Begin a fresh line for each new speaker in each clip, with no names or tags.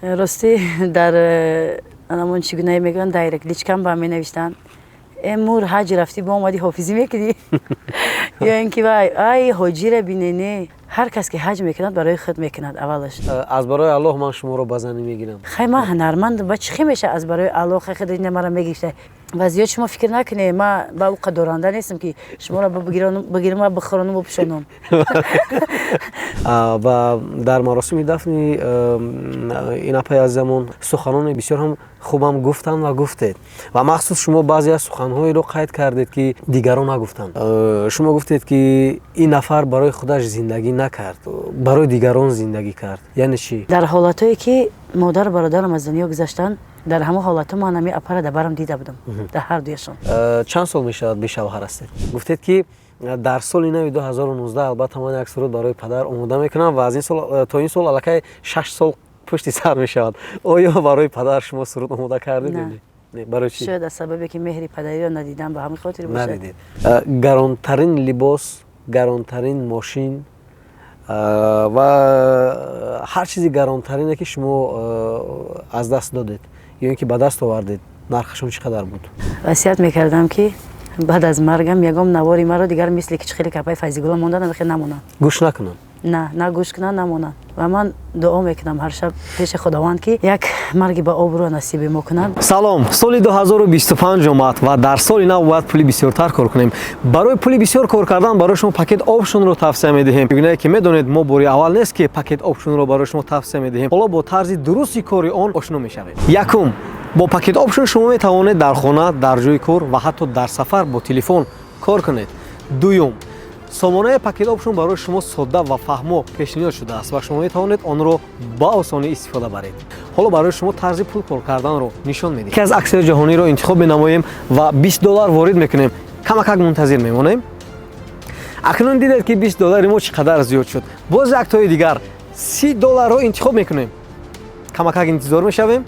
Ростӣ, дар анамон чӣ гунае мегӯянд, директ, личка м ба менавиштанд: «Э, мур, ҳаҷ рафтӣ, бо омадӣ, ҳофизӣ мекунӣ?» Ё ин ки: «Вай, ай, ҳоҷира бинене». Ҳар кас ки ҳаҷ мекунад, барои худ мекунад аввалаш.
Аз барои Аллоҳ ман шуморо ба занӣ мегирам.
Хай, ман ҳунарманд, ба чӣ хе меша аз барои Аллоҳ? Хай, худ мара мегирифта ва зиёд шумо фикр накунед, ман ба ӯ қадоранда нестам, ки шуморо бигирам ва бихӯронам, бипӯшонам.
Ва дар маросими дафни ин апаи азизамон суханони бисёр ҳам хубам гуфтанд ва гуфтед, ва махсус шумо баъзе аз суханҳоеро қайд кардед, ки дигарон нагуфтанд. Шумо гуфтед, ки ин нафар барои худаш зиндагӣ накард, барои дигарон зиндагӣ кард. Яъне чӣ?
Дар ҳолатҳое ки модару бародарам аз дунё гузаштанд, дар ҳамон ҳолатҳо ман ҳами апара дар барам дида будам, дар ҳар дуяшон.
Чанд сол мешавад бешавҳар ҳастед? Гуфтед, ки дар соли нави 2019 албатта ман як суруд барои падар омода мекунам, ва аз ин сол то ин сол аллакай 6 сол пушти сар мешавад. Оё барои падар шумо суруд омода кардед? Не, барои чӣ?
Шояд аз сабабе ки меҳри падариро надидам, ба ҳамин хотир бошад.
Надидед. Гаронтарин либос, гаронтарин мошин ва ҳар чизи гаронтарине, ки шумо аз даст додед ё ин ки ба даст овардед, нархашон чӣ қадар буд?
Васият мекардам, ки баъд аз маргам ягон навори маро дигар, мисли ки хеле капаи Файзигула монда, намехе намонанд.
Гӯш накунанд?
На, на гӯш кунанд, намонанд. Ва ман дуо мекунам ҳар шаб пеши Худованд, ки як марги ба обрӯ насиби мо кунад.
Салом! Соли 2025 омад ва дар соли нав бояд пули бисёртар кор кунем. Барои пули бисёр кор кардан барои шумо Пакет Опшнро тавсия медиҳем. Гунае ки медонед, мо бори аввал нест, ки Пакет Опшнро барои шумо тавсия медиҳем. Ҳоло бо тарзи дурусти кори он ошно мешавед. Якум, бо Пакет Опшн шумо метавонед дар хона, дар ҷои кор ва ҳатто дар сафар бо телефон кор кунед. Дуюм, сомонаи Пакет Опшн барои шумо содда ва фаҳмо пешниҳод шудааст ва шумо метавонед онро ба осонӣ истифода баред. Ҳоло барои шумо тарзи пул кор карданро нишон медиҳем. Яке аз аксияи ҷаҳониро интихоб менамоем ва 20 доллар ворид мекунем. Камакак мунтазир мемонем. Акнун дидед, ки 20 доллари мо чӣ қадар зиёд шуд. Боз яктои дигар, 30 долларро интихоб мекунем. Камакак интизор мешавем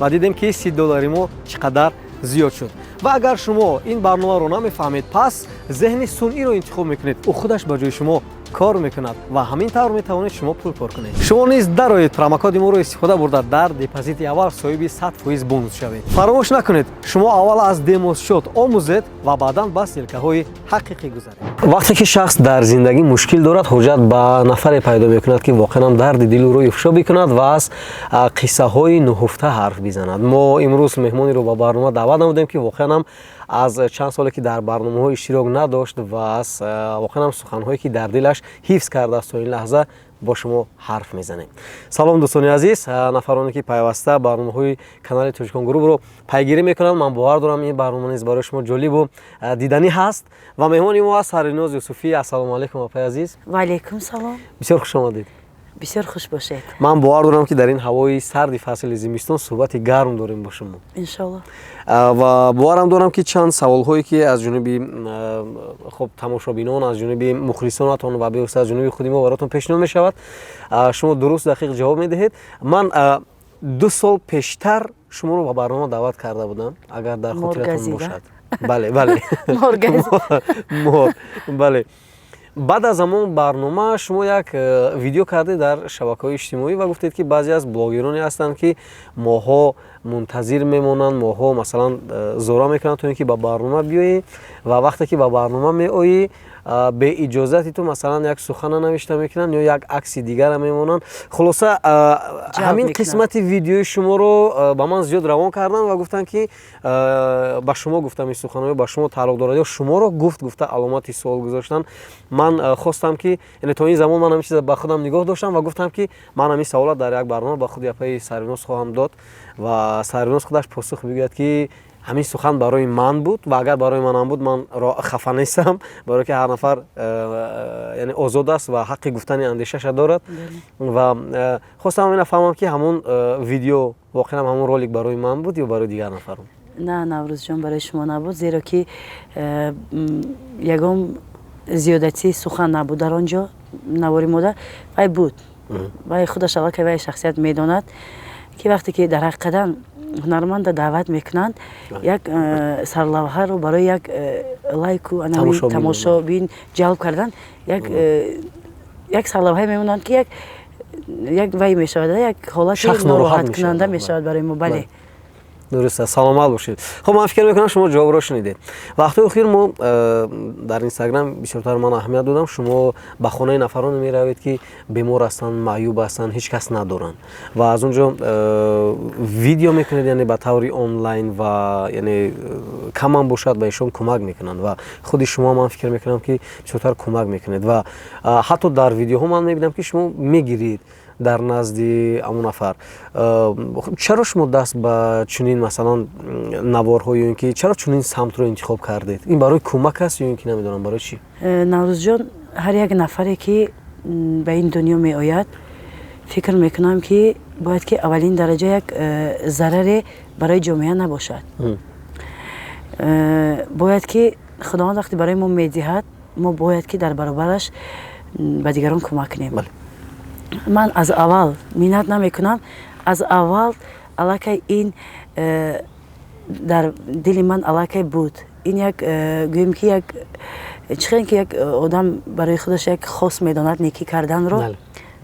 ва дидем, ки 30 доллари мо чӣ қадар зиёд шуд. Ва агар шумо ин барномаро намефаҳмед, пас зеҳни сунъиро интихоб мекунед. Ӯ худаш ба ҷои шумо кор мекунад ва ҳамин тавр метавонед шумо пул кор кунед. Шумо низ дароед, промокоди моро истифода бурда, дар депозити аввал соҳиби 100% бонус шавед. Фаромӯш накунед, шумо аввал аз демо-счёт омӯзед ва баъдан ба сделка ҳои ҳақиқӣ гузаред. Вақте ки шахс дар зиндагӣ мушкил дорад, ҳоҷат ба нафаре пайдо мекунад, ки воқеан дарди дили ӯро ифшо бикунад ва аз қиссаҳои нуҳуфта ҳарф бизанад. Мо имрӯз меҳмонеро ба барнома даъват намудем, ки воқеан ҳам аз чанд соле ки дар барномаҳо иштирок надошт ва аз воқеан ҳам суханҳое, ки дар дилаш ҳифз кардааст, то ин лаҳза бо шумо ҳарф мезанем. Салом, дӯстони азиз, нафароне ки пайваста барномаҳои канали Тоҷикон Групро пайгирӣ мекунанд. Ман бовар дорам, ин барнома низ барои шумо ҷолибу диданӣ ҳаст ва меҳмони мо аст Сарвиноз Юсуфӣ. Ассалому алайкум, апаи азиз!
Ва алайкум салом!
Бисёр хуш омадед!
Бисёр хуш бошед!
Ман бовар дорам, ки дар ин ҳавои сарди фасли зимистон суҳбати гарм дорем бо шумо.
Иншолло.
Ва боварам дорам, ки чанд саволҳое, ки аз ҷониби хуб тамошобинон, аз ҷониби мухлисонатон ва бевосита аз ҷониби худи мо баротон пешниҳод мешавад, шумо дуруст, дақиқ ҷавоб медиҳед. Ман 2 сол пештар шуморо ба барнома даъват карда будам, агар дар хотиратон бошад. Бале, мор, бале. Баъд аз ҳамон барнома шумо як видео кардед дар шабакаҳои иҷтимоӣ ва гуфтед, ки баъзе аз блогероне ҳастанд, ки моҳҳо мунтазир мемонанд, моҳҳо масалан зора мекунанд, то ин ки ба барнома биёӣ, ва вақте ки ба барнома меоӣ, беиҷозати ту масалан як сухана навишта мекунанд ё як акси дигара мемонанд. Хулоса, ҳамин қисмати видеои шуморо ба ман зиёд равон карданд ва гуфтанд, ки ба шумо гуфтам, ин суханҳо ба шумо тааллуқ дорад ё шуморо гуфт, гуфта аломати суол гузоштанд. Ман хостам, ки яъне то ин замон ман ҳамин чиза ба худам нигоҳ доштам ва гуфтам, ки ман ҳамин савола дар як барнома ба худи апаи Сарвиноз хоҳам дод ва Сарвиноз худаш посух бигӯяд, ки ҳамин сухан барои ман буд. Ва агар барои манам буд, ман хафа нестам, барое ки ҳар нафар яъне озод аст ва ҳаққи гуфтани андешаша дорад. Ва хостам ина фаҳмам, ки ҳамон видео воқеан ҳамон ролик барои ман буд ё барои дигар нафарон?
На, Наврӯзҷон, барои шумо набуд, зеро ки ягон зиёдатии сухан набуд дар он ҷо. Навори мода вай буд, вай худаш аллакай вай шахсият медонад, ки вақте ки дар ҳақиқатан ҳунарманда даъват мекунанд, як сарлавҳаро барои як лайку тамошобин ҷалб кардан як сарлавҳае мемонанд, ки як Як вай мешавад, як ҳолати нороҳаткунанда мешавад барои мо, бале.
Дуруст аст, саломат бошед. Хуб, ман фикр мекунам, шумо ҷавобро шунидед. Вақтҳои охир мо дар Инстаграм бисёртар ман аҳамият додам, шумо ба хонаи нафароне меравед, ки бемор ҳастанд, маъюб ҳастанд, ҳеҷ кас надоранд ва аз он ҷо видео мекунед, яъне ба таври онлайн ва яъне камам бошад, ба ишон кӯмак мекунанд. Ва худи шумо, ман фикр мекунам, ки бисёртар кӯмак мекунед ва ҳатто дар видеоҳо ман мебинам, ки шумо мегиред дар назди ҳамон нафар. Чаро шумо даст ба чунин, масалан, наворҳо ё ин ки чаро чунин самтро интихоб кардед? Ин барои кӯмак аст ё ин ки намедонам барои чӣ?
Наврӯзҷон, ҳар як нафаре, ки ба ин дунё меояд, фикр мекунам, ки бояд ки аввалин дараҷа як зараре барои ҷомеа набошад. Бояд ки Худованд вақте барои мо медиҳад, мо бояд ки дар баробараш ба дигарон кӯмак кунем. Ман аз аввал миннат намекунам, аз аввал аллакай ин дар дили ман аллакай буд. Ин як гӯем, ки як чӣ хел ки як одам барои худаш як хос медонад некӣ карданро,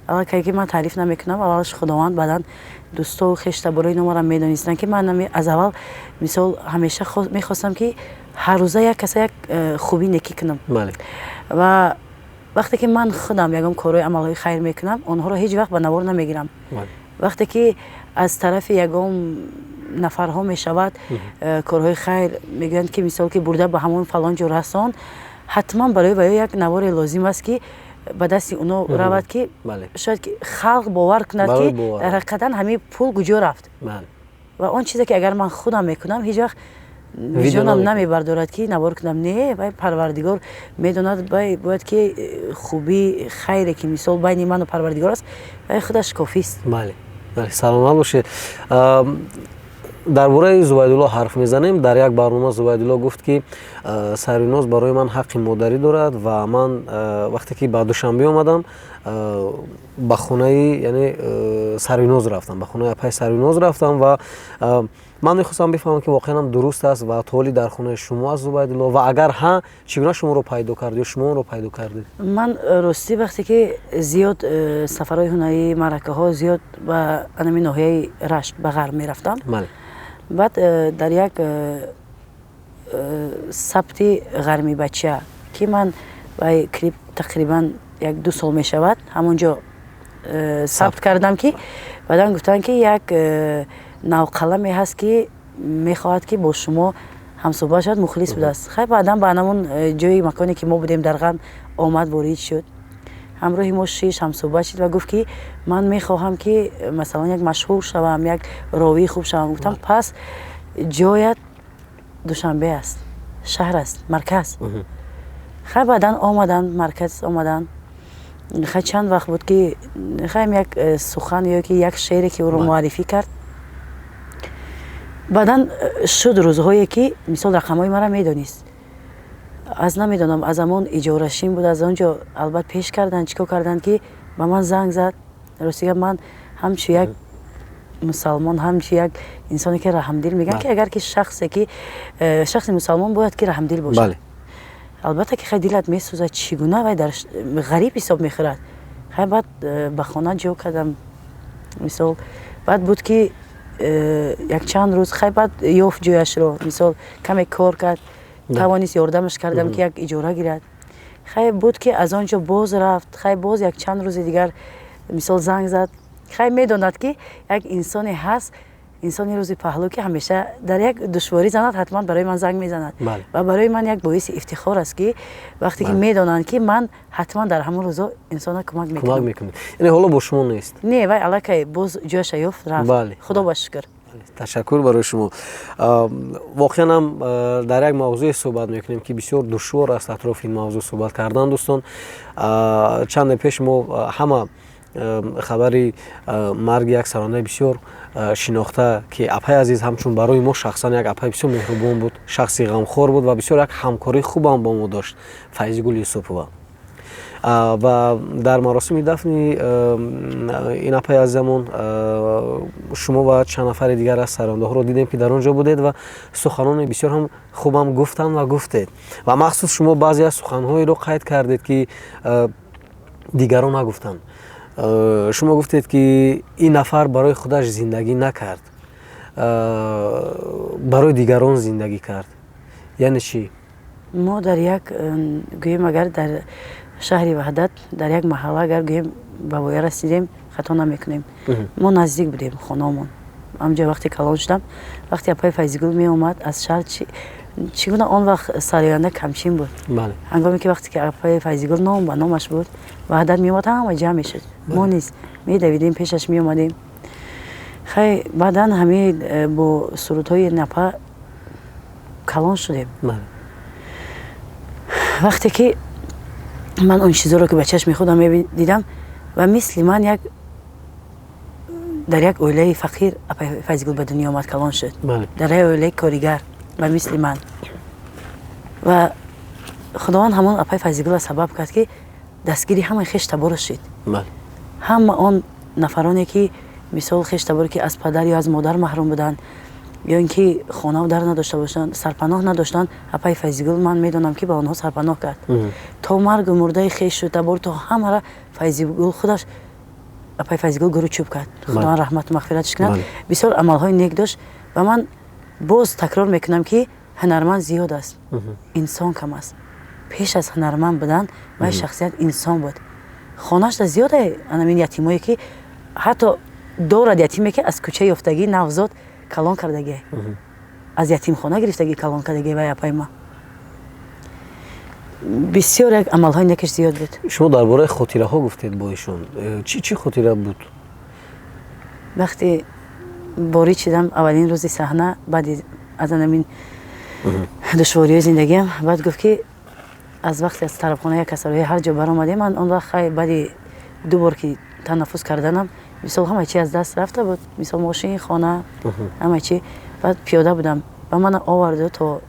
аллакай ки ман таъриф намекунам, аввалаш Худованд, баъдан дӯстову хештаборои номарам медонистанд, ки ман аз аввал, мисол, ҳамеша мехостам, ки ҳар рӯза як каса як хубӣ, некӣ кунам. Ва вақте ки ман худам ягон корҳои, амалҳои хайр мекунам, онҳоро ҳеҷ вақт ба навор намегирам. Вақте ки аз тарафи ягон нафарҳо мешавад корҳои хайр, мегӯянд, ки мисол, ки бурда ба ҳамон фалон ҷо расон, ҳатман барои ваё як наворе лозим аст, ки ба дасти оно равад, ки шояд ки халқ бовар кунад, ки дар ҳақиқатан ҳамин пул куҷо рафт. Ва он чизе ки агар ман худам мекунам, ҳеҷ вақт ҷонам намебардорад, ки навор кунам. Не, вай Парвардигор медонад. Вай бояд ки хубӣ, хайре, ки мисол байни ману Парвардигор аст, вай худаш кофист.
Бале, саломат бошед. Дар бораи Зубайдулло ҳарф мезанем. Дар як барнома Зубайдулло гуфт, ки Сарвиноз барои ман ҳаққи модарӣ дорад ва ман вақте ки ба Душанбе омадам, ба хонаи, яъне, Сарвиноз рафтам, ба хонаи апаи Сарвиноз рафтам. Ва ман мехостам бифаҳмам, ки воқеан ҳам дуруст аст ва то ҳоли дар хонаи шумо аст Зубайдулло ва агар ҳа, чӣ гуна шуморо пайдо кард ё шумо онро пайдо кардед?
Ман ростӣ, вақте ки зиёд сафарҳои ҳунарӣ, маъракаҳо, зиёд ба анами ноҳияи Рашт, ба ғарб мерафтам. Баъд дар як сабти Ғарми бача, ки ман вай клип тақрибан 1-2 сол мешавад, ҳамон ҷо сабт кардам, ки баъдан гуфтанд, ки як навқаламе ҳаст, ки мехоҳад, ки бо шумо ҳамсӯҳбат шавад, мухлис будааст. Хай, баъдан ба ҳамон ҷои маконе, ки мо будем дар ғарб, омад, ворид шуд, ҳамроҳи мо шиш, ҳамсӯҳбат шуд ва гуфт, ки ман мехоҳам, ки масалан як машҳур шавам, як ровии хуб шавам. Гуфтам: «Пас ҷоят Душанбе аст, шаҳр аст, марказ». Хай, баъдан омаданд, марказ омаданд. Хай, чанд вақт буд, ки хайм як сухан ё ки як шеъре, ки ӯро муаррифӣ кард. Баъдан шуд рӯзҳое, ки мисол рақамҳои маро медонист. Аз намедонам, аз ҳамон иҷорашин буд, аз он ҷо албат пеш карданд, чӣ кор карданд, ки ба ман занг зад. Ростига, ман ҳамчун як мусалмон, ҳамчун як инсоне, ки раҳмдил, мегӯянд, ки агар ки шахсе ки шахси мусалмон бояд ки раҳмдил бошад, албатта ки хай дилат месӯзад, чӣ гуна вай дар ғариб ҳисоб мехӯрад. Хай, баъд ба хона ҷо кардам, мисол. Баъд буд, ки якчанд рӯз, хай, баъд ёфт ҷояшро, мисол, каме кор кард, тавонист, ёрдамаш кардам, ки як иҷора гирад. Хай, буд, ки аз он ҷо боз рафт. Хай, боз якчанд рӯзи дигар, мисол, занг зад. Хай, медонад, ки як инсоне ҳаст, инсони рӯзи паҳлӯ, ки ҳамеша дар як душворӣ занад, ҳатман барои ман занг мезанад. Ва барои ман як боиси ифтихор аст, ки вақте ки медонанд, ки ман ҳатман дар ҳамон рӯзо инсона кӯмак
мекунам. Яъне ҳоло бо шумо нест?
Не, вай аллакай боз ҷояша ёфт, рафт, Худо ба шукр.
Ташаккур барои шумо. Воқеан ҳам дар як мавзӯе суҳбат мекунем, ки бисёр душвор аст атрофи ин мавзӯъ суҳбат кардан. Дӯстон, чанде пеш мо ҳама хабари марги як сарондаи бисёр шинохта, ки апаи азиз ҳамчун барои мо шахсан як апаи бисёр меҳрубон буд, шахси ғамхор буд ва бисёр як ҳамкории хубам бо мо дошт, Файзигул Юсупова. Ва дар маросими дафни ин апаи азизамон шумо ва чанд нафари дигар аз сарондаҳоро дидем, ки дар он ҷо будед ва суханони бисёр ҳам хубам гуфтанд ва гуфтед. Ва махсус шумо баъзе аз суханҳоеро қайд кардед, ки дигарон нагуфтанд. Шумо гуфтед, ки ин нафар барои худаш зиндагӣ накард, барои дигарон зиндагӣ кард. Яъне чӣ?
Мо дар як, гӯем, агар дар шаҳри Ваҳдат, дар як маҳалла, агар гӯем, ба воя расидем, хато намекунем. Мо наздик будем хонаомон ҳамҷо. Вақте калон шудам, вақте апаи Файзигул меомад аз шаҳр, чӣ гуна он вақт сароянда камчин буд, ҳангоме ки, вақте ки апаи Файзигул, ном ба номаш буд, Ваҳдат меомад, ҳама ҷамъ мешуд. Мо низ медавидем, пешаш меомадем. Хай, баъдан ҳамин бо сурудҳои напа калон шудем. Вақте ки ман он чизоро, ки ба чашми худам медидам, ва мисли ман як дар як оилаи фақир апаи Файзигул ба дунё омад, калон шуд, дар як оилаи коригар ба мисли ман. Ва Худованд ҳамон апаи Файзигулро сабаб кард, ки дастгири ҳамаи хеш таборо шуд, ҳама он нафароне, ки мисол хеш таборе, ки аз падар ё аз модар маҳрум буданд, ё ин ки хонаву дар надошта бошанд, сарпаноҳ надоштанд, апаи Файзигул, ман медонам, ки ба онҳо сарпаноҳ кард. То маргу мурдаи хешу табор, то ҳамара Файзигул худаш, апаи Файзигул гуру чӯб кард. Худованд раҳмату мағфиратш кунад. Бисёр амалҳои нек дошт. Ва ман боз такрор мекунам, ки ҳунарманд зиёд аст, инсон кам аст. Пеш аз ҳунарманд будан вай шахсият инсон буд. Хонаашда зиёде анамин ятимое, ки ҳатто дорад, ятиме, ки аз кӯчаи ёфтагӣ, навзод калон кардагӣ, аз ятимхона гирифтагӣ, калон кардагӣ. Вай апаи ма бисёр як амалҳои некаш зиёд буд.
Шумо дар бораи хотираҳо гуфтед бо ишон. Чӣ хотира буд?
Вақте ворид шудам, аввалин рӯзи саҳна, баъди аз анамин душвориҳои зиндагиам, баъд гуфт, ки аз вақте аз тарабхона як касарои ҳар ҷо баромадем, ман он вақт, хай, баъди ду бор ки танаффус карданам, мисол, ҳама чи аз даст рафта буд, мисол, мошин, хона, ҳама чи. Баъд пиёда будам ба мана оварду то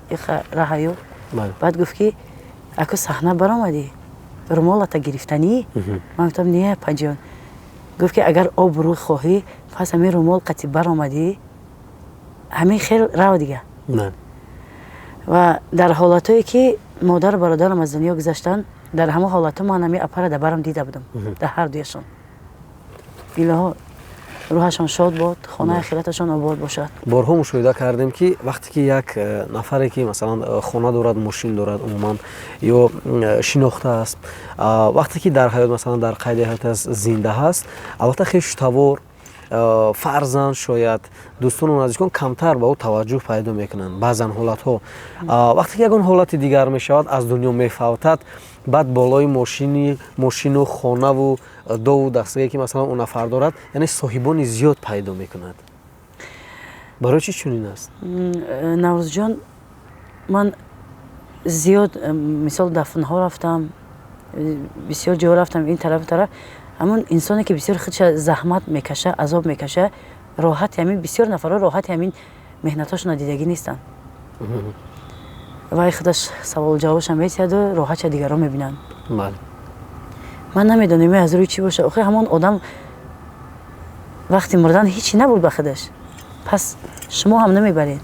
раҳаю. Баъд гуфт, ки ако саҳна баромадӣ, румолата гирифтанӣ? Ман гуфтам: «Не, апаҷон». Гуфт, ки агар обрӯ хоҳӣ, пас ҳамин румол қати баромадӣ, ҳамин хел рав дига. Ва дар ҳолатҳое, ки модару бародарам аз дунё гузаштанд, дар ҳамон ҳолатҳо ман ҳамин апара дар барам дида будам, дар ҳар дуяшон. Илоҳо, рӯҳашон шод бод, хонаи ахираташон обод бошад.
Борҳо мушоҳида кардем, ки вақте ки як нафаре, ки масалан хона дорад, мошин дорад, умуман ё шинохта аст, вақте ки дар ҳаёт, масалан, дар қайди ҳаёт аст, зинда ҳаст, албатта хешу тавор, фарзанд, шояд дӯстону наздикон камтар ба ӯ таваҷҷӯҳ пайдо мекунанд баъзан ҳолатҳо. Вақте ки ягон ҳолати дигар мешавад, аз дунё мефавтад, баъд болои мошини, мошину хонаву дову дастгоҳе, ки масалан он нафар дорад, яъне соҳибони зиёд пайдо мекунад. Барои чӣ чунин аст?
Наврӯзҷон, ман зиёд, мисол, дафнҳо рафтам, бисёр ҷо рафтам, ин тараф, тараф. Ҳамон инсоне, ки бисёр худша заҳмат мекаша, азоб мекаша, роҳати ҳамин, бисёр нафарҳо роҳати ҳамин меҳнатҳошона дидагӣ нестанд. Вай худаш саволу ҷавобашам метиҳаду роҳатша дигарон мебинанд. Ман намедонем, аз рӯи чӣ боша. Охир ҳамон одам вақти мурдан ҳечи набуд ба худаш, пас шумо ҳам намебаред.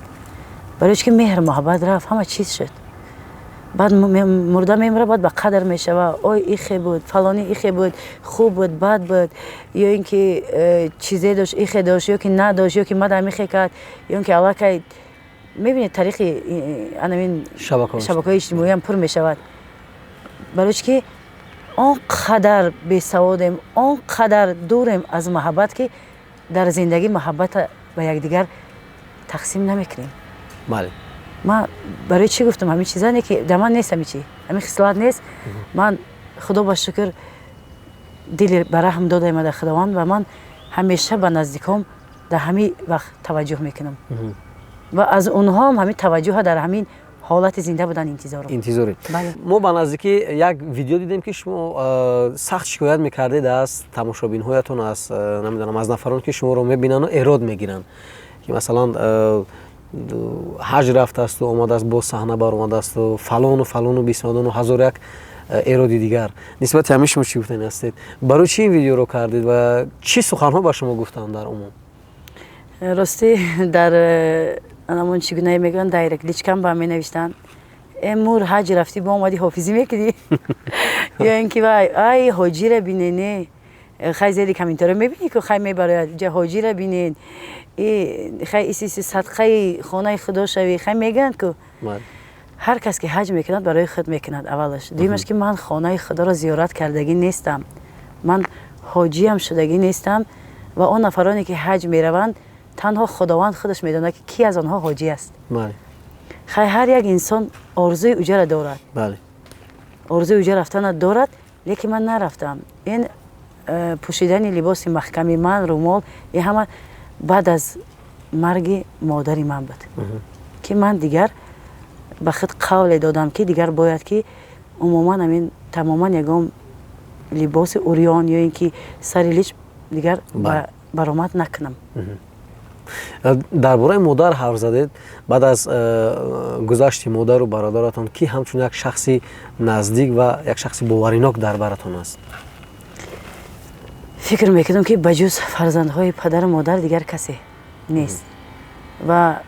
Барои чи ки меҳр, муҳаббат рафт, ҳама чиз шуд. Баъд мурда мемира, баъд ба қадр мешава: ой, ихе буд, фалонӣ ихе буд, хуб буд, бад буд, ё ин ки чизе дошт, ихе дошт, ё ки надошт, ё ки мадам ихе кард, ё ин ки аллакай мебинед, тариқи анамин шабакаҳои иҷтимоиам пур мешавад. Барои чи ки он қадар бесаводем, он қадар дурем аз муҳаббат, ки дар зиндагӣ муҳаббата ба якдигар тақсим намекунем. Ман барои чӣ гуфтам ҳамин чиза? Не, ки дар ман нест ҳамин чи, ҳамин хислат нест. Ман, Худо ба шукр, дили ба раҳм додаема дар Худованд, ва ман ҳамеша ба наздиком дар ҳамин вақт таваҷҷӯҳ мекунам ва аз онҳоам ҳамин таваҷҷӯҳа дар ҳамин ҳолати зинда будан интизорам.
Интизорем. Мо ба наздикӣ як видео дидем, ки шумо сахт шикоят мекардед аз тамошобинҳоятон, аз, намедонам, аз нафароне, ки шуморо мебинанду эрод мегиранд, ки масалан ҳаҷ рафтаасту омадааст, боз саҳна баромадаасту фалону фалону бисмадону ҳазору як эроди дигар. Нисбати ҳамин шумо чӣ гуфтани ҳастед? Барои чӣ ин видеоро кардед ва чӣ суханҳо ба шумо гуфтанд дар умум?
Ростӣ, дар анамон, чӣ гунае мегӯянд, директ, личка м ба менавиштанд: «Э, мур, ҳаҷ рафтӣ, бо омадӣ, ҳофизӣ мекунӣ?» Ё ин ки: «Вай, ай ҳоҷира бинене, Хай, зери комментарио мебинӣ, ки хай мебарояд, ҷа ҳоҷира бинед, хай исиси садқаи хонаи худо шавӣ, хай мегӯянд ку. Ҳар кас ки ҳаҷ мекунад, барои худ мекунад аввалаш. Дуюмаш, ки ман хонаи худоро зиёрат кардагӣ нестам, ман ҳоҷиам шудагӣ нестам. Ва он нафароне ки ҳаҷ мераванд, танҳо Худованд худаш медонад, ки кӣ аз онҳо ҳоҷӣ аст. Хай, ҳар як инсон орзуи уҷара дорад, орзуи уҷа рафтана дорад, лекин ман нарафтам. Ин пӯшидани либоси маҳками ман, румол, ин ҳама баъд аз марги модари ман буд, ки ман дигар ба худ қавле додам, ки дигар бояд ки умуман ҳамин тамоман ягон либоси урён ё ин ки сари лич дигар баромад накунам.
Дар бораи модар ҳарф задед. Баъд аз гузашти модару бародаратон, кӣ ҳамчун як шахси наздик ва як шахси боваринок дар баратон аст?
Фикр мекунам, ки ба ҷуз фарзандҳои падару модар дигар касе нест. Ва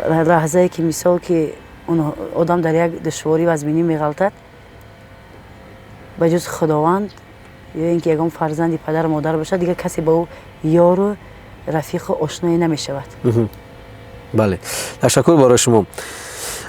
лаҳзае ки, мисол, ки одам дар як душворӣ вазминӣ меғалтад, ба ҷуз Худованд ё ин ки ягон фарзанди падару модар бошад, дигар касе ба ӯ ёру рафиқу ошное намешавад.
Бале, ташаккур барои шумо.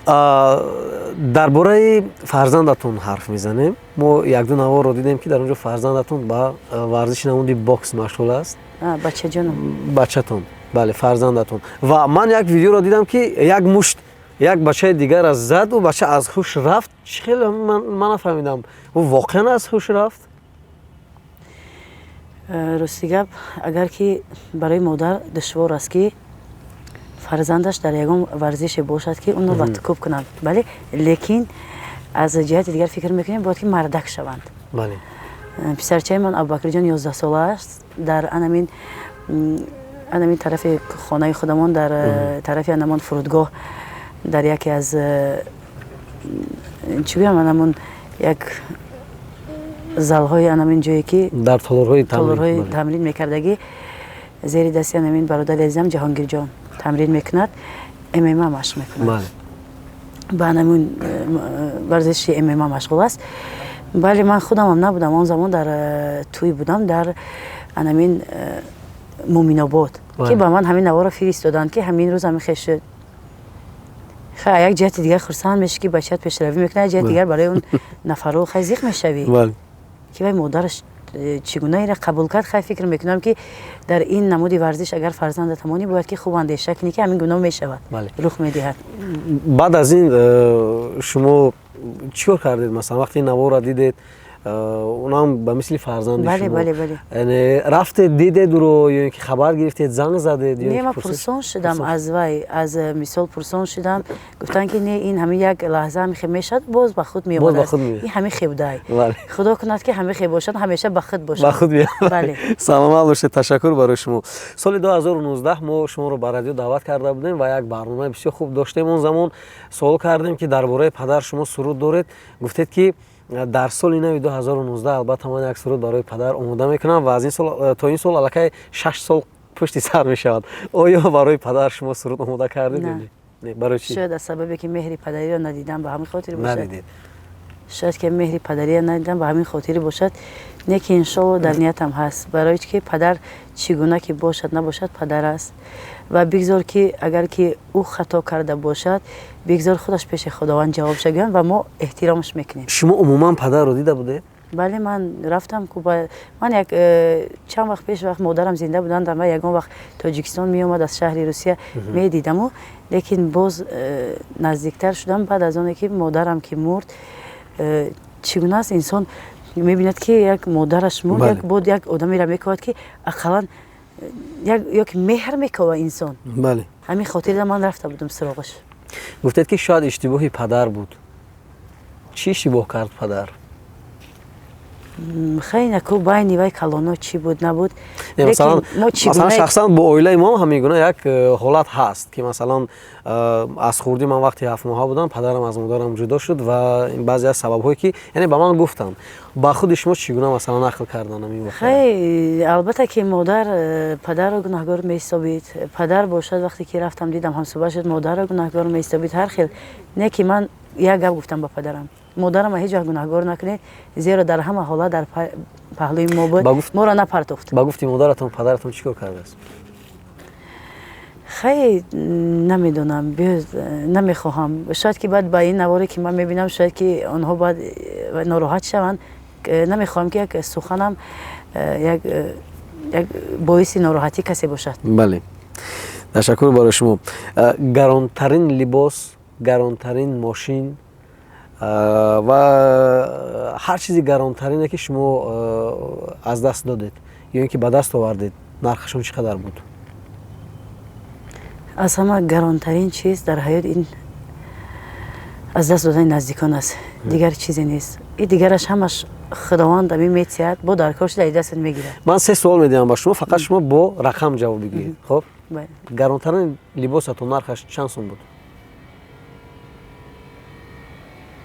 Дар бораи фарзандатон ҳарф мезанем. Мо якду наворро дидем, ки дар он ҷо фарзандатон ба варзиши намуди бокс машғул аст.
Бачаҷонам.
Бачатон, бале, фарзандатон. Ва ман як видеоро дидам, ки як мушт як бачаи дигарро зад, ӯ бача аз ҳуш рафт. Чӣ хеле ман нафаҳмидам, ӯ воқеан аз ҳуш рафт?
Рости гап, агар ки барои модар душвор аст, ки фарзандаш дар ягон варзише бошад, ки онро латукӯб кунанд, бале, лекин аз ҷиҳати дигар фикр мекунем, бояд ки мардак шаванд. Писарчаи ман Абубакрҷон 11сола аст. Дар анамин тарафи хонаи худамон, дар тарафи анамон фурудгоҳ, дар яке аз чӣ гӯям, анамон як залҳои анамин ҷое ки
дар толорҳои
толорҳои тамрин мекардагӣ, зери дасти анамин бародари азизам Ҷаҳонгирҷон тамрин мекунад, ММА машқ мекунад, ба анамин варзиши ММА машғул аст. Бале, ман худамам набудам он замон, дар тӯй будам, дар анамин Муминобод, ки ба ман ҳамин наворо фиристоданд, ки ҳамин рӯз ҳамин хеш шуд. Хай, як ҷиҳати дигар хурсанд мешӣ, ки бачаат пешравӣ мекунад, як ҷиҳати дигар барои он нафаро хай зиқ мешавӣ, ки вай модараш чӣ гуна инра қабул кард. Хай, фикр мекунам, ки дар ин намуди варзиш агар фарзандат ҳамонӣ, бояд ки хуб андеша кунӣ, ки ҳамин гуна мешавад, рух медиҳад.
Баъд аз ин шумо чӣ кор кардед? Масалан, вақте ин наворро дидед, унам ба мисли фарзанди шумо, яъне рафтед, дидед ӯро ё ин ки хабар гирифтед, занг задед?
Не, ман пурсон шудам аз вай, аз мисол пурсон шудам, гуфтанд, ки не, ин ҳамин як лаҳза ҳамин хел мешавад, боз ба худ меомад, ин ҳамин хел будай. Худо кунад, ки ҳамин хел бошад, ҳамеша ба худ бошад.
Ба худ. Саломат бошед, ташаккур барои шумо. Соли 2019 мо шуморо ба радио даъват карда будем ва як барномаи бисёр хуб доштем. Он замон суол кардем, ки дар бораи падар шумо суруд доред. Гуфтед, ки дар соли нави 2019 албатта ман як суруд барои падар омода мекунам. Ва аз ин сол то ин сол аллакай 6 сол пушти сар мешавад. Оё барои падар шумо суруд омода кардед? Не, барои чӣ?
Шояд аз сабабе ки меҳри падариро надидам, ба ҳамин хотир бошад.
Надидед.
Шояд ки меҳри падариро надидам, ба ҳамин хотир бошад. Не ки иншолло дар ниятам ҳаст, барои ки падар чӣ гуна ки бошад, набошад, падар аст. Ва бигзор, ки агар ки ӯ хато карда бошад, бигзор худаш пеши Худованд ҷавоб шагӯянд ва мо эҳтиромаш мекунем.
Шумо умуман падарро дида будед?
Бале, ман рафтам ку. Ман як чанд вақт пеш, вақт модарам зинда буданд, ва ягон вақт Тоҷикистон меомад аз шаҳри Русия, медидаму, лекин боз наздиктар шудам баъд аз оне ки модарам ки мурд. Чӣ гуна аст, инсон мебинад, ки як модараш мурд, як бод як одамеро мековад, ки ақаллан ё ки меҳр мекова инсон. Ҳамин хотирда ман рафта будам суроғаш.
Гуфтед, ки шояд иштибоҳи падар буд. Чӣ иштибоҳ кард падар?
Хай, наку байни вай калоно чӣ буд, набуд.
Масалан, шахсан бо оилаи мо ҳамин гуна як ҳолат ҳаст, ки масалан, аз хурдӣ ман вақти 7 моҳа будам, падарам аз модарам ҷудо шуд. Ва баъзе аз сабабҳое ки, яъне, ба ман гуфтанд. Ба худи шумо чӣ гуна, масалан, нақл кардан ҳамин воқеа?
Хай, албатта ки модар падарро гунаҳгор меҳисобид. Падар бошад, вақте ки рафтам, дидам, ҳамсӯҳбат шуд, модарро гунаҳгор меҳисобид, ҳар хел. Не ки ман як гап гуфтам ба падарам. Модарама ҳеҷ вақт гунаҳгор накунед, зеро дар ҳама ҳолат дар паҳлӯи мо буд, моро напартофт.
Ба гуфти модаратон, падаратон чӣ кор кардааст?
Хай, намедонам, намехоҳам. Шояд ки баъд ба ин наворе ки ман мебинам, шояд ки онҳо баъд нороҳат шаванд. Намехоҳам, ки як суханам як боиси нороҳатӣ касе бошад.
Бале, ташаккур барои шумо. Гаронтарин либос, гаронтарин мошин ва ҳар чизи гаронтарине, ки шумо аз даст додед ё ин ки ба даст овардед, нархашон чӣ қадар буд?
Аз ҳама гаронтарин чиз дар ҳаёт ин аз даст додани наздикон аст, дигар чизе нест. И дигараш ҳамаш Худованд ами метиҳад, бо дар кор шуда дастат мегирад.
Ман се суол медиҳам ба шумо, фақат шумо бо рақам ҷавоб бигӯед. Хоб, гаронтарин либосатон нархаш чанд сум буд?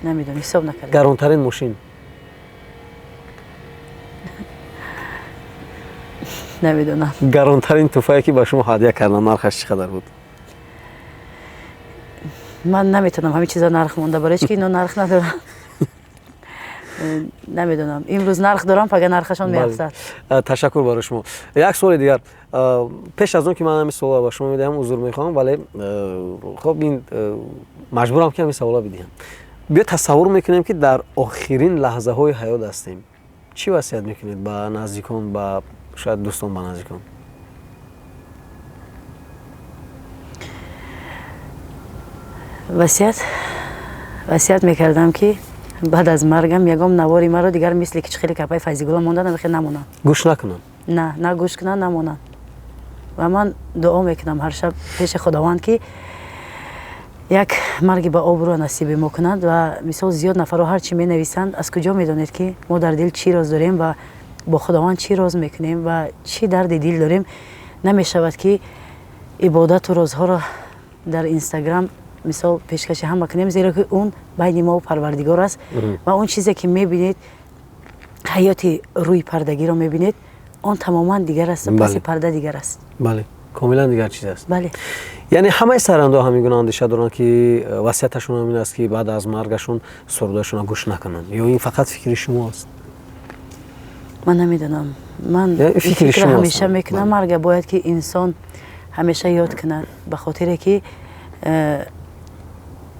Намедонам, ҳисоб накардам.
Гаронтарин мошин?
Намедонам.
Гаронтарин туҳфае, ки ба шумо ҳадя карданд, нархаш чӣ қадар буд?
Ман наметавонам ҳамин чиза нарх монда, барои чи ки ино нарх надорам. Намедонам, имрӯз нарх дорам, пага нархашон меафзад.
Ташаккур барои шумо. Як суоли дигар пеш аз он ки ман ҳамин суолро ба шумо медиҳам, узр мехоҳам, вале хоб, ин маҷбурам, ки ҳамин саволро бидиҳам. Биё тасаввур мекунем, ки дар охирин лаҳзаҳои ҳаёт ҳастем. Чӣ васият мекунед ба наздикон, ба шояд дӯстон, ба наздикон?
Васият мекардам, ки баъд аз маргам ягон навори маро дигар мисли ки хеле капаи Файзигула монда намехе намонанд.
Гӯш накунанд?
На, на гӯш кунанд, намонанд. Ва ман дуо мекунам ҳар шаб пеши Худованд, ки як марги ба обрӯ насиби мо кунад. Ва мисол, зиёд нафарҳо ҳар чӣ менависанд, аз куҷо медонед, ки мо дар дил чӣ роз дорем ва бо Худованд чӣ роз мекунем ва чӣ дарди дил дорем? Намешавад, ки ибодату розҳоро дар Инстаграм мисол пешкаши ҳама кунем, зеро ки он байни мо Парвардигор аст. Ва он чизе ки мебинед, ҳаёти рӯи пардагиро мебинед, он тамоман дигар аст, паси парда дигар аст.
Бале, комилан дигар чиз аст.
Бале.
Яъне ҳамаи сарандаҳо ҳамин гуна андеша доранд, ки васияташон ҳамин аст, ки баъд аз маргашон сурудашонро гӯш накунанд, ё ин фақат фикри шумо аст?
Ман намедонам, ман фикр ҳамеша мекунам. Марга бояд ки инсон ҳамеша ёд кунад, ба хотире ки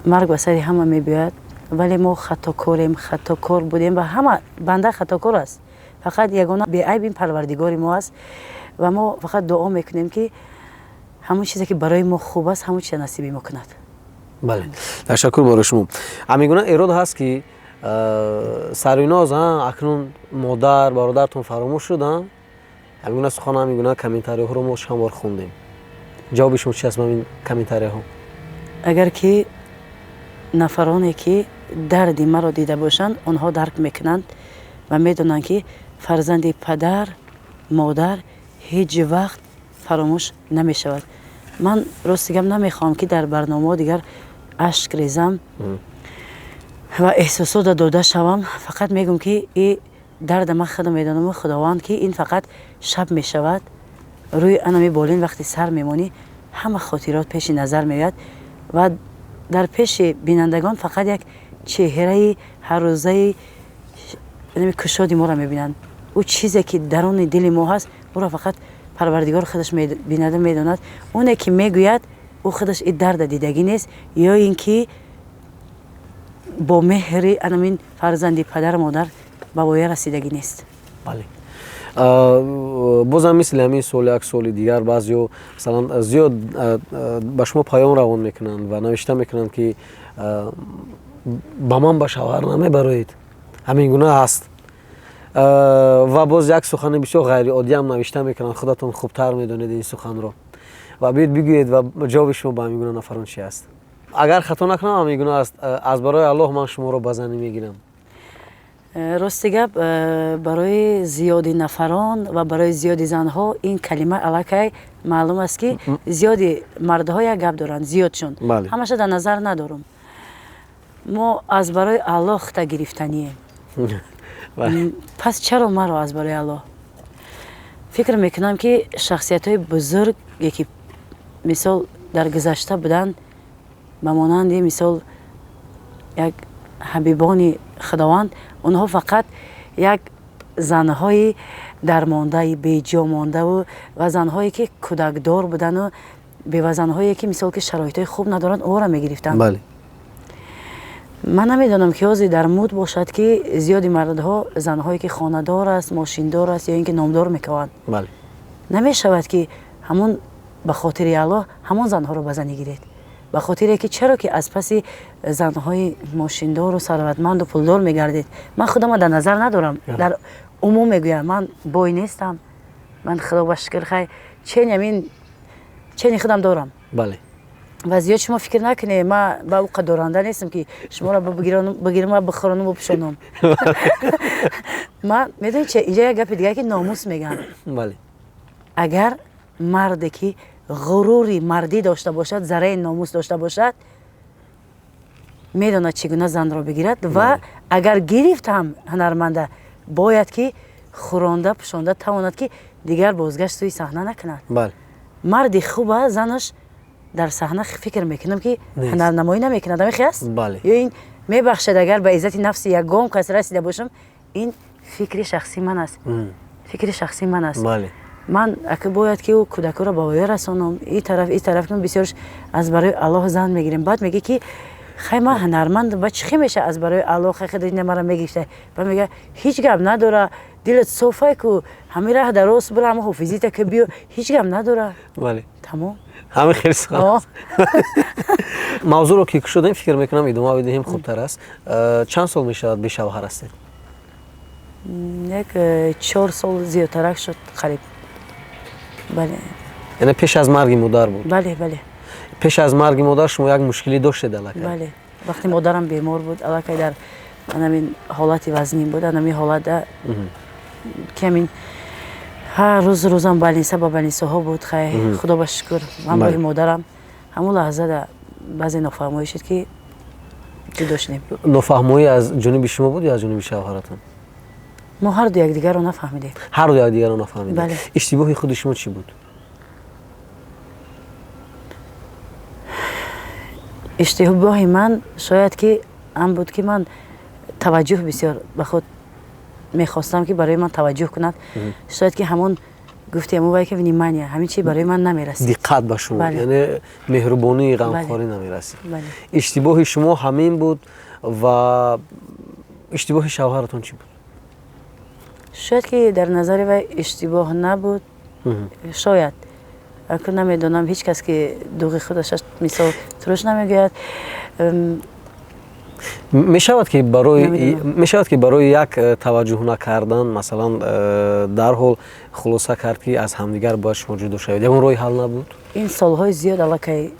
марг ба сари ҳама мебиёяд. Вале мо хатокорем, хатокор будем ва ҳама банда хатокор аст. Фақат ягона беайб ин Парвардигори мо аст. Ва мо фақат дуо мекунем, ки ҳамон чизе ки барои мо хуб аст, ҳамон чиза насиби мо кунад.
Бале, ташаккур барои шумо. Ҳамин гуна эрод ҳаст, ки Сарвиноз, акнун модар, бародартон фаромӯш шуд? Ҳамин гуна сухан, ҳамин гуна комментариҳоро мо чанд бор хондем. Ҷавоби шумо чи аст ба ин комментариҳо?
Агар ки нафароне ки дарди маро дида бошанд, онҳо дарк мекунанд ва медонанд, ки фарзанди падар модар ҳеҷ вақт фаромӯш намешавад. Ман рости гап намехоҳам, ки дар барномаҳо дигар ашк резам ва эҳсосота дода шавам. Фақат мегӯм, ки и дарда ман худам медонам, Худованд, ки ин фақат шаб мешавад, рӯи анами болин вақти сар мемонӣ, ҳама хотирот пеши назар меояд ва дар пеши бинандагон фақат як чеҳраи ҳаррӯзаи кушоди моро мебинанд. Ӯ чизе ки даруни дили мо ҳаст, ӯро фақат Парвардигор худаш бинада медонад. Оне ки мегӯяд, ӯ худаш и дарда дидагӣ нест ё ин ки бо меҳри анамин фарзанди падару модар ба воя расидагӣ нест.
Бале, бозам мисли ҳамин суол як суоли дигар. Баъзеҳо, масалан, зиёд ба шумо паём равон мекунанд ва навишта мекунанд, ки ба ман ба шавҳар намебароед. Ҳамин гуна ҳаст. Ва боз як сухани бисёр ғайриоддиам навишта мекунанд, худатон хубтар медонед ин суханро. Ва биёед бигӯед, ва ҷавоби шумо ба ҳамин гуна нафарон чи аст? Агар хато накунам, ҳамин гуна аст: аз барои Аллоҳ ман шуморо ба занӣ мегирам.
Рости гап, барои зиёди нафарон ва барои зиёди занҳо ин калима аллакай маълум аст, ки зиёди мардҳо як гап доранд, зиёдшон, ҳамаша дар назар надорам. Мо аз барои Аллоҳ хта гирифтанием, пас чаро маро аз барои Аллоҳ? Фикр мекунам, ки шахсиятҳои бузурге ки мисол дар гузашта буданд, ба монанди мисол як Ҳабибони Худованд, онҳо фақат як занҳои дармондаи беҷо мондаву ва занҳое ки кӯдакдор будану бевазанҳое ки, мисол, ки шароитҳои хуб надоранд, онро мегирифтанд. Ман намедонам, ки ҳозир дар муд бошад, ки зиёди мардҳо занҳое ки хонадор аст, мошиндор аст ё ин ки номдор мекаванд. Намешавад, ки ҳамон ба хотири Аллоҳ ҳамон занҳоро ба занӣ гиред, ба хотире ки чаро ки аз паси занҳои мошиндору сарватманду пулдор мегардед. Ман худама дар назар надорам, дар умум мегӯям. Ман бой нестам, ман, Худо ба шукр, хай, чени амин чени худам дорам. Ва зиёд шумо фикр накунед, ман ба ӯ қадоранда нестам, ки шуморо бигирам ва бихӯронам, бупӯшонам. Ман медонед чи, инҷа як гапи дигар, ки номус мегӯям. Агар марде ки ғурури мардӣ дошта бошад, зарраи номус дошта бошад, медонад, чӣ гуна занро бигирад. Ва агар гирифт ҳам, ҳунарманда бояд ки хӯронда, пӯшонда тавонад, ки дигар бозгашт сӯи саҳна накунад. Марди хуба занаш дар саҳна, фикр мекунам, ки ҳунарнамоӣ намекунад. Ҳамихи аст? Ё ин, мебахшад, агар ба иззати нафси ягон кас расида бошам, ин фикри шахсии ман аст, фикри шахсии ман аст. Ман ака бояд ки ӯ кӯдакҳоро ба воя расонам, и тараф, и тараф. Бисёрш аз барои Аллоҳ зан мегирем, баъд мегӯ ки хай, ман ҳунарманд, ба чӣ хе меша аз барои Аллоҳ, хай, худо мара мегирифта. Ба мега, ҳеҷ гап надора, дилат софай ку, ҳамин раҳ дар рост бира, ҳама ҳофизита ки биё, ҳеҷ гап надора. Тамом.
Ҳамин хеле сухан. Мавзӯъро ки кушодем, фикр мекунам, идома бидиҳем хубтар аст. Чанд сол мешавад, бешавҳар ҳастед?
Як 4 сол зиёдтарак шуд, қариб, бале.
Яъне пеш аз марги модар буд?
Бале.
Пеш аз марги модар шумо як мушкилӣ доштед аллакай?
Бале, вақте модарам бемор буд, аллакай дар анамин ҳолати вазнин буд, анамин ҳолатда ки ҳамин ҳар рӯз рӯзам больница ба больницаҳо буд. Хай, Худо ба шукр, ҳамроҳи модарам. Ҳамон лаҳзада баъзе нофаҳмоӣ шуд, ки ҷудо шудем.
Нофаҳмоӣ аз ҷониби шумо буд ё аз ҷониби шавҳаратон?
Мо ҳарду якдигарро нафаҳмидем.
Ҳарду якдигарро нафаҳмидем. Иштибоҳи худи шумо чӣ буд?
Иштибоҳи ман шояд ки ан буд, ки ман таваҷҷӯҳ бисёр ба худ мехостам, ки барои ман таваҷҷӯҳ кунад. Шояд ки ҳамон гуфти ҳамон вай ки внимание, ҳамин чи барои ман намерасид.
Диққат ба шумо, яъне меҳрубонии, ғамхорӣ намерасид. Иштибоҳи шумо ҳамин буд. Ва иштибоҳи шавҳаратон чӣ буд?
Шояд ки дар назари вай иштибоҳ набуд, шояд, аку намедонам, ҳеҷ кас ки дуғи худаш, мисол, туруш намегӯяд.
Мешавад, ки барои як таваҷҷӯҳ накардан, масалан, дарҳол хулоса кард, ки аз ҳамдигар бояд шумо ҷудо шавед? Ягон роҳи ҳал набуд?
Ин солҳои зиёд аллакай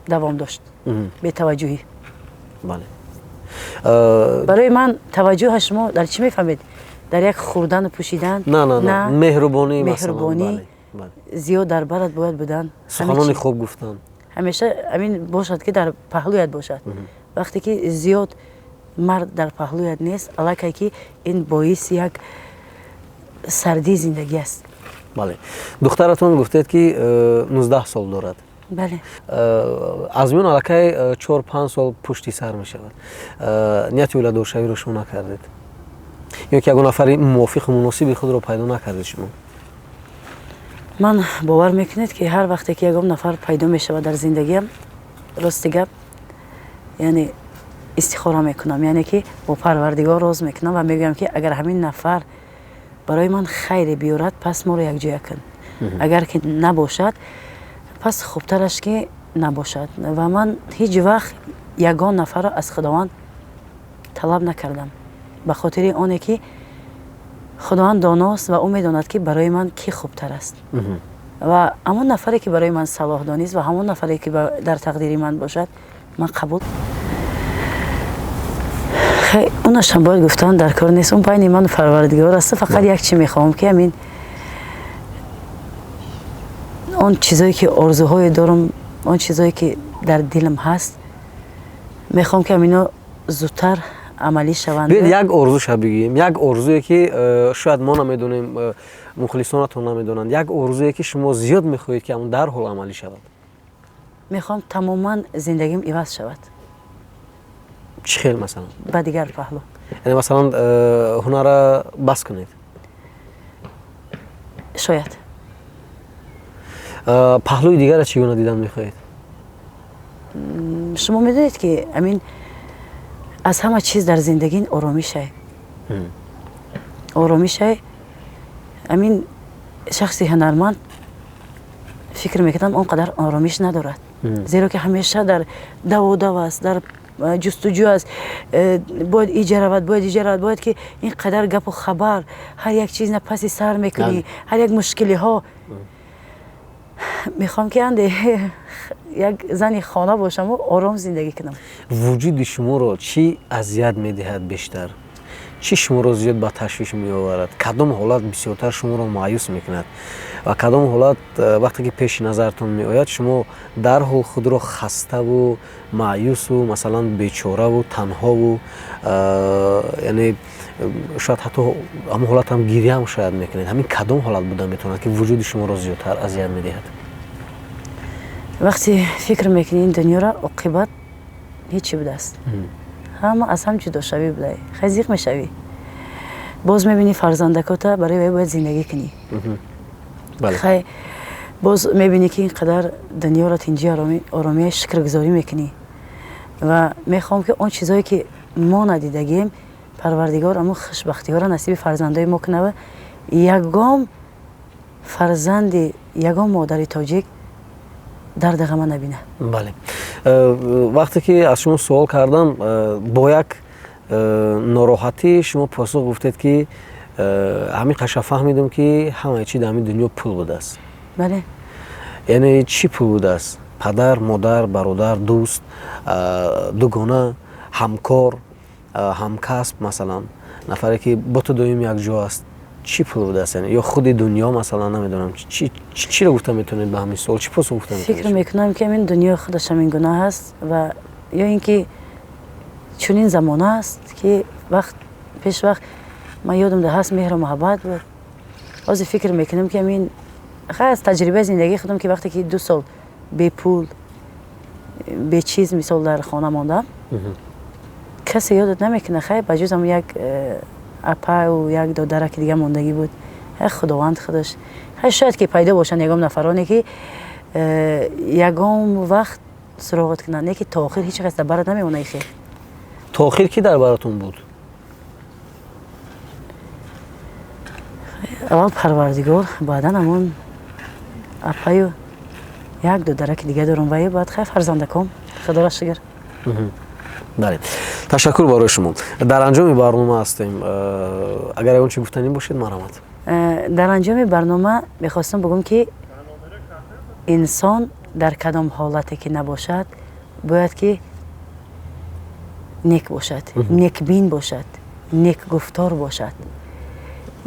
давом дошт бетаваҷҷӯҳӣ. Барои ман таваҷҷӯҳа шумо дар чӣ мефаҳмед? Дар як хӯрдану пӯшидан?
На, на, на, меҳрубонӣ.
Меҳрубонӣ зиёд дар барат бояд будан.
Суханони хуб гуфтан.
Ҳамеша ҳамин бошад, ки дар паҳлӯят бошад. Вақте ки зиёд мард дар паҳлӯят нест, аллакай ки ин боиси як сардии зиндагӣ аст.
Бале, духтаратон, гуфтед, ки 19 сол дорад?
Бале.
Аз миён аллакай 4-5 сол пушти сар мешавад. Нияти оиладоршавиро шумо накардед ё ки ягон нафари мувофиқу муносиби худро пайдо накардед шумо?
Ман, бовар мекунед, ки ҳар вақте ки ягон нафар пайдо мешавад дар зиндагиам, рости гап, яъне истихора мекунам, яъне ки бо Парвардигор роз мекунам ва мегӯям, ки агар ҳамин нафар барои ман хайре биёрад, пас моро якҷоя кун, агар ки набошад, пас хубтараш ки набошад. Ва ман ҳеҷ вақт ягон нафарро аз Худованд талаб накардам, ба хотири оне ки Худованд доност ва ӯ медонад, ки барои ман кӣ хубтар аст. Ва ҳамон нафаре ки барои ман салоҳ донист ва ҳамон нафаре ки дар тақдири ман бошад, ман қабул. Унашам бояд гуфтан дар кор нест, он байни ману Парвардигор аст. Фақат як чи мехоҳам, ки ҳамин он чизое ки орзуҳое дорам, он чизое ки дар дилам ҳаст, мехоҳам, ки ҳамино зудтар амалӣ шаванд.
Биёед, як орзуша бигӯем, як орзуе ки шояд мо намедонем, мухлисонатон намедонанд, як орзуе ки шумо зиёд мехоҳед, ки ҳамон дарҳол амалӣ шавад.
Мехоҳам тамоман зиндагим иваз шавад.
Чӣ хел, масалан?
Ба дигар паҳлӯ.
Яъне, масалан, ҳунарра бас кунед?
Шояд.
Паҳлӯи дигарро чӣ гуна дидан мехоҳед?
Шумо медонед, ки амин аз ҳама чиз дар зиндагӣ оромишай, оромишай. Амин шахси ҳунарманд, фикр мекунам, он қадар оромиш надорад, зеро ки ҳамеша дар даводав аст, дар ҷустуҷӯ аст. Бояд иҷа равад, бояд иҷа равад, бояд ки ин қадар гапу хабар, ҳар як чиз на паси сар мекунӣ, ҳар як мушкилиҳо. Мехоҳам, ки анде як зани хона бошаму ором зиндагӣ кунам.
Вуҷуди шуморо чӣ азият медиҳад бештар? Чӣ шуморо зиёд ба ташвиш меоварад? Кадом ҳолат бисёртар шуморо маъюс мекунад ва кадом ҳолат, вақте ки пеши назартон меояд, шумо дарҳол худро хаставу маъюсу, масалан, бечораву танҳову, яъне шояд ҳатто ҳамон ҳолатам гиряам шояд мекунед? Ҳамин кадом ҳолат буда метавонад, ки вуҷуди шуморо зиёдтар азият медиҳад?
Вақте фикр мекунӣ, ин дунёро оқибат ҳечи будааст, ҳама аз ҳам ҷудошавӣ будай, хай зиқ мешавӣ. Боз мебинӣ, фарзандакота барои вай бояд зиндагӣ кунӣ. Хай, боз мебинӣ, ки ин қадар дунёро тинҷи оромия шукргузорӣ мекунӣ ва мехоҳам, ки он чизое ки мо надидагием, Парвардигор амн хушбахтиҳоро насиби фарзандои мо кунава, ягон фарзанди ягон модари тоҷик дарди ғама набина.
Бале, вақте ки аз шумо суол кардам, бо як нороҳатӣ шумо посух гуфтед, ки ҳамин қаша фаҳмидам, ки ҳамаи чи дар ҳамин дунё пул будааст.
Бале.
Яъне чӣ пул будааст? Падар, модар, бародар, дӯст, дугона, ҳамкор, ҳамкасб, масалан, нафаре ки бо ту доим якҷо аст, чӣ пул будааст? Яъне ё худи дунё, масалан, намедонам, чиро гуфта метавонед ба ҳамин суол, чӣ посух гуфта?
Фикр мекунам, ки ҳамин дунё худаш ҳамин гуна аст ва ё ин ки чунин замона аст, ки вақт пеш вақт ман ёдам да ҳаст, меҳру муҳаббат буд. Ҳозир фикр мекунам, ки ҳамин хай аз таҷрибаи зиндагии худам, ки вақте ки 2 сол бепул, бечиз, мисол, дар хона мондам, касе ёдат намекунад. Хай, ба ҷуз ҳам як апаю як додараки дига мондагӣ буд. Худованд худаш, хай, шояд ки пайдо бошанд ягон нафароне, ки ягон вақт суроғат кунанд, не ки то охир ҳеҷ кас дар барат намемонад хел.
То охир кӣ дар баратон буд?
Аввал Парвардигор, баъдан ҳамон апаю як додараки дига дорам ваю баъд, хай, фарзандаком, худоро шукр.
Бале, ташаккур барои шумо. Дар анҷоми барнома ҳастем. Агар ягон чи гуфтанӣ бошед, марҳамат.
Дар анҷоми барнома мехостам бигӯм, ки инсон дар кадом ҳолате ки набошад, бояд ки нек бошад, некбин бошад, некгуфтор бошад,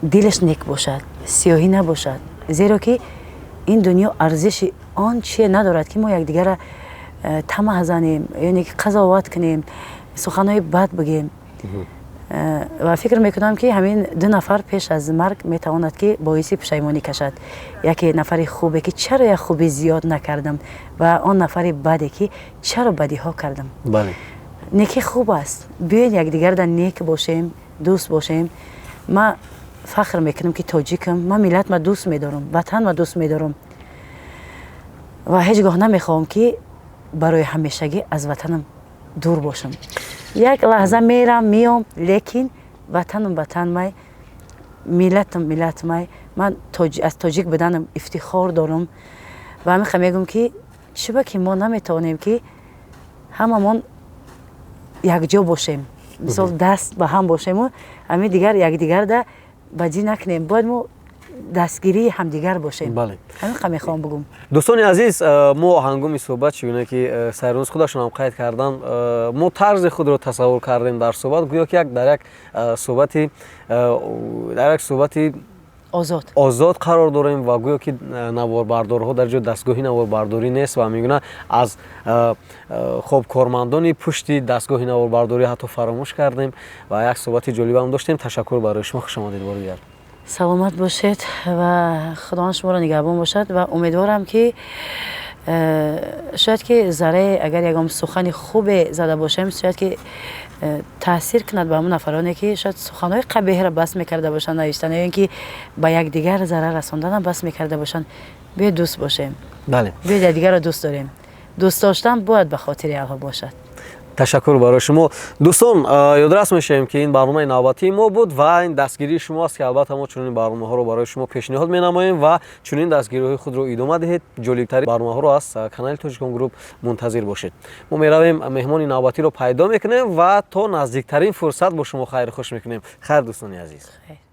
дилаш нек бошад, сиёҳӣ набошад, зеро ки ин дунё арзиши он чие надорад, ки мо якдигарра тамаъ занем, яъне ки қазоват кунем, суханҳои бад бигем. Ва фикр мекунам, ки ҳамин ду нафар пеш аз марг метавонад, ки боиси пушаймонӣ кашад: яке нафари хубе, ки чаро як хубӣ зиёд накардам, ва он нафари баде, ки чаро бадиҳо кардам. Некӣ хуб аст, биёед якдигарда нек бошем, дӯст бошем. Ман фахр мекунам, ки тоҷикам, ман миллатма дӯст медорам, ватанма дӯст медорам ва ҳеҷ гоҳ намехоҳам, ки барои ҳамешагӣ аз ватанам дур бошам. Як лаҳза мерам, меом, лекин ватанам ватанмай, миллатам миллатмай. Ман аз тоҷик буданам ифтихор дорам ва ҳамин мегӯм, ки чиба ки мо наметавонем, ки ҳамамон якҷо бошем, мисол, даст ба ҳам бошему ҳамин дигар якдигарда бадӣ накунем. Бояд мо дастгирии ҳамдигар бошем. Ҳамин мехоҳам бигӯм.
Дӯстони азиз, мо ҳангоми суҳбат, чӣ гуна ки Сайрунис худашон ҳам қайд кардан, мо тарзи худро тасаввур кардем дар суҳбат, гӯё ки як дар як суҳбати
озод
озод қарор дорем ва гӯё ки наворбардорҳо дар ҷо, дастгоҳи наворбардорӣ нест ва мегӯна аз хоб кормандони пушти дастгоҳи наворбардорӣ ҳатто фаромӯш кардем ва як суҳбати ҷолибам доштем. Ташаккур барои шумо, хуш омадед бори дигар.
Саломат бошед ва Худованд шуморо нигаҳбон бошад ва умедворам, ки Шояд ки заррае агар ягон сухани хубе зада бошем, шояд ки таъсир кунад ба ҳамон нафароне, ки шояд суханҳои қабеҳро бас мекарда бошанд навиштан ё ин ки ба якдигар зарар расонданам бас мекарда бошанд. Биёед, дӯст бошем. Биёед, якдигарро дӯст дорем. Дӯст доштан бояд ба хотири Аллоҳ бошад.
Ташаккур барои шумо. Дӯстон, ёдрас мешавем, ки ин барномаи навбатии мо буд ва ин дастгирии шумо аст, ки албатта мо чунин барномаҳоро барои шумо пешниҳод менамоем ва чунин дастгириҳои худро идома диҳед. Ҷолибтарин барномаҳоро аз канали Тоҷикон Груп мунтазир бошед. Мо меравем, меҳмони навбатиро пайдо мекунем ва то наздиктарин фурсат бо шумо хайру хуш мекунем. Хайр, дӯстони азиз.
Хайр.